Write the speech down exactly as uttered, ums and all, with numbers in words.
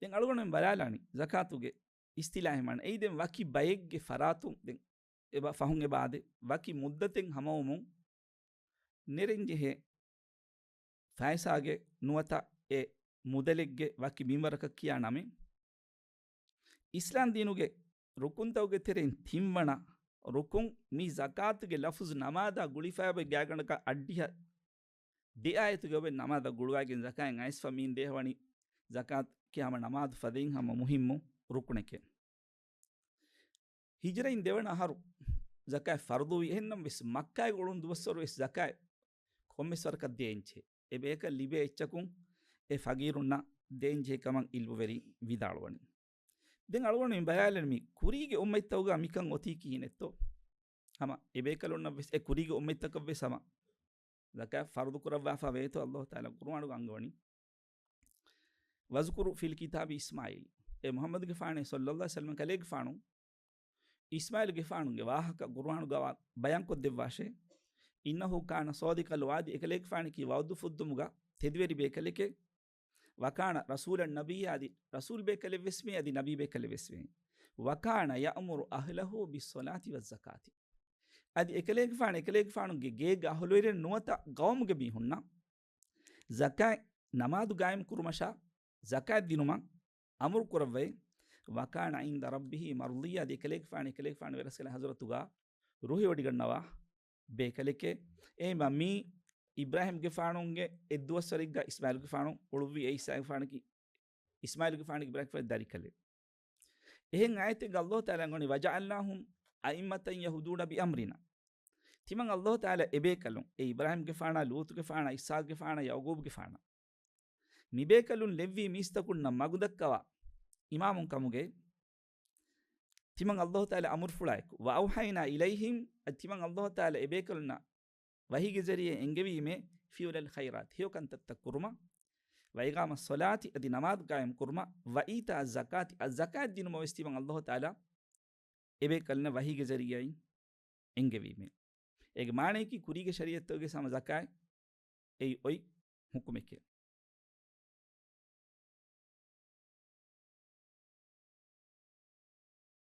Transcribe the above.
ދެން އަޅުގަނޑުމެން ބަލާލާނީ ޒަކާތުގެ އިސްތިލާހެއް މާނަ. އެއީ ދެން ވަކި ބައެއްގެ ފަރާތުން ދެން އެބަ ފަހުން އެބަ އާދެ، ވަކި މުއްދަތެއް ހަމަވުމުން ނެރެންޖެހޭ ފައިސާގެ ނުވަތަ އެ މުދަލެއްގެ ވަކި މިންވަރަކަށް ކިޔާ ނަމެއް. އިސްލާމް ދީނުގެ ރުކުންތަކުގެ ތެރެއިން ތިންވަނަ ރުކުން މި ޒަކާތުގެ ލަފުޒު ނަމާދާ ގުޅިފައި އޮތް ގާތްގަނޑަކަށް އަށްޑިހަ ދެ އާޔަތުގެ އޮތް ނަމާދަށް ގުޅުވައިގެން ޒަކާތް އައިސްފަ މީން ދޭހަވަނީ ޒަކާތް ކިޔާ ހަމަ ނަމާދު ފަދައިން ހަމަ މުހިއްމު ރުކުނެކޭ. ހިޖުރައިން ދެވަނަ އަހަރު ޒަކާތް ފަރުޟުވި. އެހެންނަމަވެސް މައްކާގެ އުޅުނު ދުވަސްވަރު ވެސް ޒަކާތް ކޮންމެސް ވަރަކަށް ދޭންޖެހޭ. އެ ބޭކަށް ލިބޭ އެއްޗަކުން އެ ފަގީރުންނަށް ދޭންޖެހޭ ކަމަށް އިލްމުވެރިން ވިދާޅުވަނީ. ދެން އަޅުގަނޑު މި ބަޔާލެން މި ކުރީގެ އުއްމަތްތަކުގަ މިކަން އޮތީ ކިހިނެއްތޯ؟ ހަމަ އެ ބޭކަލުންނަށް ވެސް އެ ކުރީގެ އުއްމަތްތަކަށް ވެސް ހަމަ ޒަކާތް ފަރުޟު ކުރައްވާފަ ވޭތޯ؟ އައްލާހު ތަޢާލާ ޤުރުއާނުގަ އަންގަވަނީ، "وَاذْكُرْ فِي الْكِتَابِ إِسْمَاعِيلَ." އޭ މުޙައްމަދުގެފާނޭ ޞައްލައްލާހު ޢަލައިހި ވަސައްލަމަ، ކަލޭގެފާނު އިސްމާޢީލުގެފާނުގެ ވާހަކަ ޤުރުއާނުގަ ވާ-، ބަޔާންކޮށްދެއްވާށޭ. "إِنَّهُ كَانَ صَادِقَ الْوَعْدِ." އެކަލޭގެފާނަކީ ވަޢުދު ފުއްދުމުގަ ތެދުވެރި ބޭކަލެކޭ. "وَكَانَ رَسُولًا نَبِيًّا." އަދި ރަސޫލް ބޭކަލެއްވެސްމެ، އަދި ނަބީ ބޭކަލެއްވެސްމެ. "وَكَانَ يَأْمُرُ أَهْلَهُ بِالصَّلَاةِ وَالزَّكَاةِ." އަދި އެކަލޭގެފާނު، އެކަލޭގެފާނުގެ ގޭގެ އަހުލުވެރިން ނުވަތަ ގައުމުގެ މީހުންނަށް ޒަކާތް ނަމާދު ގާއިމް ކުރުމަށާ، ޒަކާތް ދިނުމަށް އަމުރު ކުރައްވައި، "وَكَانَ عِندَ رَبِّهِ مَرْضِيًّا." އަދި އެކަލޭގެފާނު، އެކަލޭގެފާނު ވެރަސްކަލޭގެ ޙަޟްރަތުގަ ރުހިވޮޑިގަންނަވާ ބޭކަލެކޭ. އެހެންވީމަ މީ އިބްރާހީމްގެފާނުގެ އެއްދުވަސްވަރެއްގަ އިސްމާޢީލުގެފާނު އުޅުއްވި، އެ އިސްމާޢީލުގެފާނަކީ، އިސްމާޢީލުގެފާނަކީ އިބްރާހީމްގެފާނުގެ ދަރިކަލެއް. އެހެން އާޔަތެއްގަ އައްލާހު ތަޢާލާ އަންގަވަނީ، "وَجَعَلْنَاهُمْ أَئِمَّةً يَهْدُونَ بِأَمْرِنَا." ތިމަން އައްލާހު ތަޢާލާ އެބޭކަލުން، އެ އިބްރާހީމްގެފާނާ، ލޫޠުގެފާނާ، އިސްޙާޤުގެފާނާ، ޔަޢުޤޫބުގެފާނާ، މިބޭކަލުން ލެއްވީ މީސްތަކުންނަށް މަގުދައްކަވާ އިމާމުން ކަމުގައި ތިމަން އައްލާހު ތަޢާލާ އަމުރުފުޅާއެކު، "وَأَوْحَيْنَا إِلَيْهِمْ." އަދި ތިމަން އައްލާހު ތަޢާލާ އެބޭކަލުންނަށް ވަޙީގެ ޒަރީޢާ އެންގެވީމޭ، "فِعْلَ الْخَيْرَاتِ." ހެޔޮ ކަންތައްތައް ކުރުމަށް، "وَإِقَامَ الصَّلَاةِ." އަދި ނަމާދު ގާއިމް ކުރުމަށް، "وَإِيتَاءَ الزَّكَاةِ." އައް ޒަކާތް ދިނުމަށް ވެސް ތިމަން އައްލާހު ތަޢާލާ އެބޭކަލުންނަށް ވަޙީގެ ޒަރީޢާއިން އެންގެވީމޭ. އޭގެ މާނަޔަކީ ކުރީގެ ޝަރީޢަތްތަކުގެ ހަމަ ޒަކާތް އެއީ އޮތް ޙުކުމެކޭ.